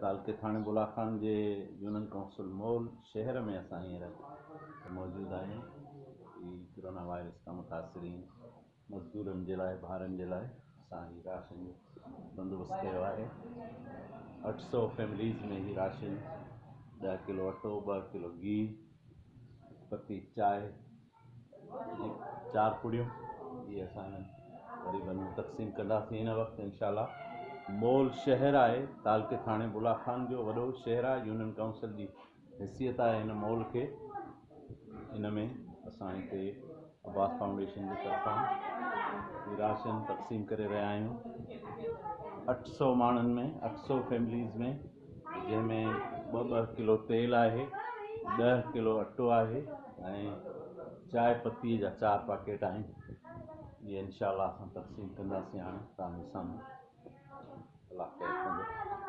تعلقي ٿاڻي بولا خان جي يونين ڪائونسل مول شهر ۾ اسان هينئر موجود آهيون. هي ڪرونا وائرس کان متاثرين مزدورن جي لاء ٻارن جي لاء اسان هي راشن جو بندوبست ڪيو آهي. 800 فيمليز ۾ هي راشن 10 ڪلو اٽو، 2 ڪلو گيهه، پتي چانهه جي 4 پڙيون اهي اسان هنن غريبن ۾ تقسيم ڪنداسين. هن وقت انشاء الله مول شهر آهي، تعلقي ٿاڻي بولا خان جو وڏو شهر آهي، يونين ڪائونسل جي حيثيت آهي هن مول کي. ان ۾ اسان هتي عباس فائونڊيشن جي طرفان هي راشن تقسيم ڪري رهيا آهيون 800 ماڻهن ۾ 800 فيمليز ۾، جنهن ۾ 2 2 ڪلو تيل آهي، 10 ڪلو اٽو آهي ۽ چانهه پتيء جا 4 پاڪيٽ آهن. اهي انشاء الله اسان تقسيم ڪنداسين هاڻي توهان جي سامهون. الله خير ڪندو.